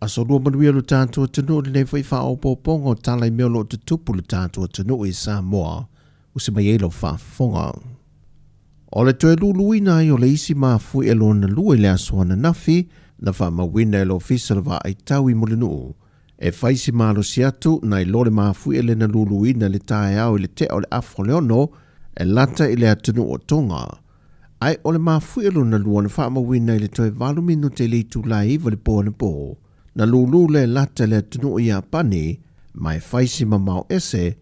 Aso lua manuia lo tātou atunuu lenei foi faaopoopoga o tala i mea o lo o tutupu le tātou atunuu i Samoa ua se mai ai lau faafofoga. O le toe luluina ai o le isi mafuie lona lua i le aso ananafi na faamauina e le Ofisa o le Vaaitau i Mulinuu e fai si malosi atu nai lo le mafuie le na luluina i le taeao i le tea o le afa o le ono e lata i le atunuu o Tonga. Ae o le mafuie lona lua na faamauina i le toe 8 minute i le itula e 9 le po anapo, na lulu le lata le atunuu i Iapani, ma e fai si mamao ese,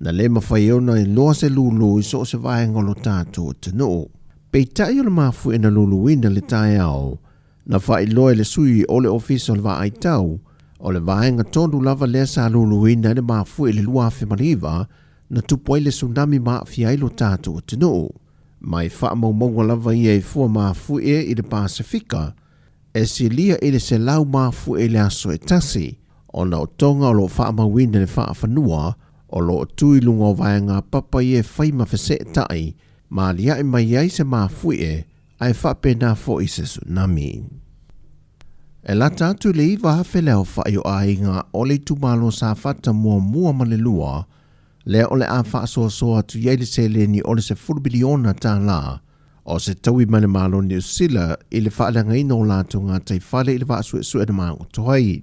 na le mafai ona iloa se lulu i so o se vaega o lo tatou atunuu. Peitai o le mafuie na luluina le taeao, na faailoa e le sui o le Ofisa o le Vaaitau, o le vaega tonu lava lea sa luluina i le mafuie i le 2009, na tupu ai le tsunami ma aafia ai lo tatou atunuu. Mai faamaumauga lava ia i fua mafuie i le Pasefika, e silia i le 100 mafuie i le aso e tasi, ona o Tonga o lo o faamauina le faafanua o lo o tu i luga o vaega papa ia e fai ma feseetai ma aliae mai ai se mafuie ae faapena foi se tsunami. E lata atu i le 9,000 le aofai o aiga o le itumalo Safata muamua ma le lua, lea o le a faasoasoa atu i ai le seleni o le $10 miliona tālā o se taui mai le Malo Niu Sila i le faaleagaina o latou gataifale i le vaasuesuena magoto ai.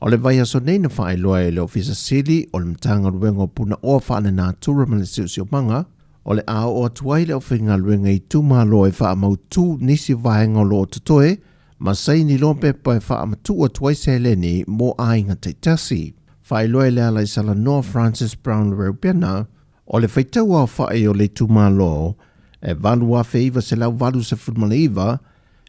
O le vaiaso nei na faailoa e le Ofisa Sili o le Matagaluega o Punaoa Faalenatura ma le Siosiomaga, o le a oo atu ai le aufaigaluega i itumalo e faamautu nisi vaega o lo o totoe ma saini loa pepa e faamatuu atu ai seleni mo aiga taitasi. Faailoa e le ala i salanoa Francis Brown Reubena, o le faitau aofai o le itumalo e 8,989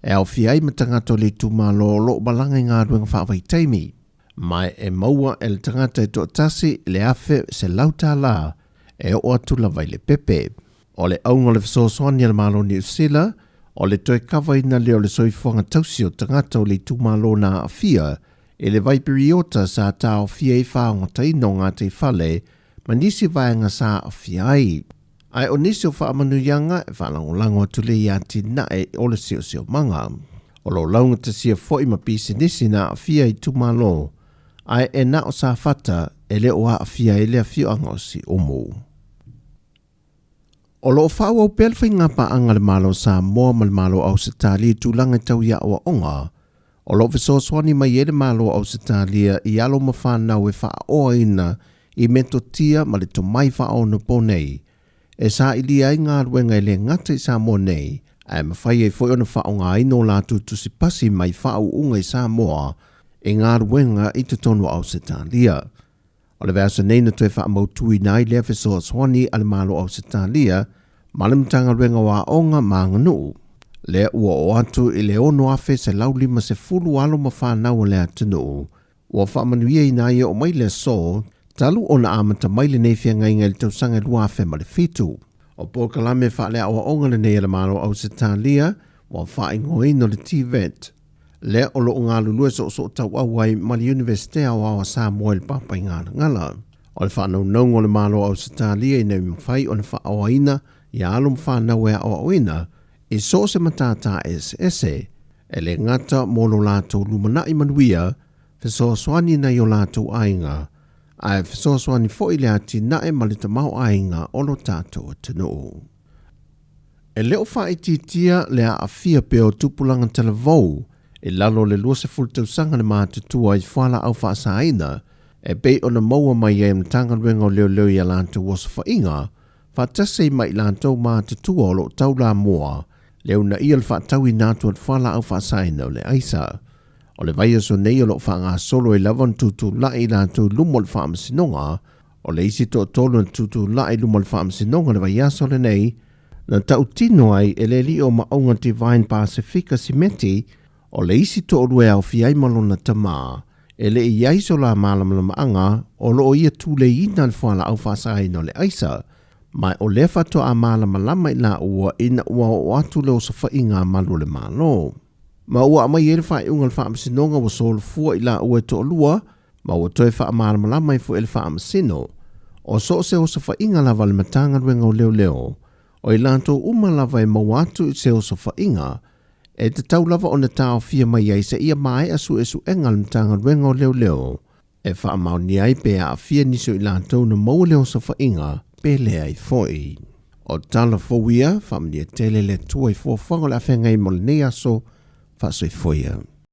e aofia ai ma tagata o le itumalo o lo o malaga i galuega faavaitaimi, ma e maua e le tagata e toatasi le $1,100 e oo atu lava i le pepe. O le auga o le fesoasoani a le Malo Niu Sila, o le toe kavaina lea o le soifuaga tausi o tagata o le itumalo na aafia i le vai piriota sa taofia ai faaogotaina o gataifale ma nisi vaega sa aafia ai. Ae o nisi o faamanuiaga e faalagolago atu le i atinae o le siosiomaga. O lo o laugatasia foi ma pisinisi na aafia i itumalo, ae e na o Safata e le o aafia ai le afioaga o Siumu. O lo o faaauau pea le faigapaaga a le Malo o Samoa ma le Malo o Ausetalia i tulaga tau i aoaoga. O lo o fesoasoani mai ai le Malo o Ausetalia i alo ma fanau e faaoaina i metotia ma le tomai faaonapo nei, e sailia ai galuega e le gata i Samoa nei, ae mafai ai foi ona faaaogaina o latou tusipasi mai faauuga i Samoa i galuega i totonu o Ausetalia. O le vaiaso nei na toe faamautuina ai lea fesoasoani a le Malo o Ausetalia ma le Matagaluega o Aoga ma Aganuu, lea ua oo atu i le 6,150 alo ma fanau o le atunuu ua faamanuiaina ai e oo mai le aso talu ona amata mai lenei feagaiga i le tausaga 2007. O polokalame faaleaoaoga lenei a le Malo o Ausetalia ua faaigoaina o le TVET, lea o lo o galulue soosootauau ai ma le Iunivesite Aoao a Samoa i le Papaigalagala. O le faanaunauga o le Malo o Ausetalia ina ia mafai ona faaoaina ia alo ma fanau e aoaoina i so o se matata eseese, e le gata mo lo latou lumanai manuia, fesoasoani nai o latou aiga, ae fesoasoani foi le atinae ma le tamaoaiga o lo tatou atunuu. E le o faaitiitia le aafia pea o tupulaga talavou i lalo o le 20 tausaga le matutua i fualaau faasaina e pei ona maua mai ai e le Matagaluega o Leoleo i a latou osofaiga faatasi ai ma i latou matutua o lo o taulamua le uunaia o le faatauina atu o le fualaau faasaina o le aisa. O le vaiaso nei o lo o faagasolo ai lava ona tutulai i latou i luma o le Faamasinoga. O le isi toatolu na tutulai i luma o le Faamasinoga i le vaiaso lenei, na tautino ai e le alii o Maauga Divine Pasifika Simeti, o le isi toalua e aofia ai ma lona tamā, e le i i ai so la malamalamaaga o lo o ia tuleiina le fualaau faasaina o le aisa, ma o lea faatoa malamalama i laua ina ua oo atu le osofaiga a malu o le Malo. Ma ua aumai ai le faaiuga a le Faamasinoga ua solofua i laua e toalua, ma ua toe faamalamalama ai foi e le Faamasino, o so o se osofaiga lava a le Matagaluega o Leoleo, o i latou uma lava e maua atu i se osofaiga, e tatau lava ona taofia mai ai seia maea suesuega a le Matagaluega o Leoleo e faamaonia ai pe aafia nisi o i latou na maua le osofaiga pe leai foi. O tala fou ia, faamanuia tele le Atua i fuafuaga o le a feagai mo lenei aso, faasoifua ia.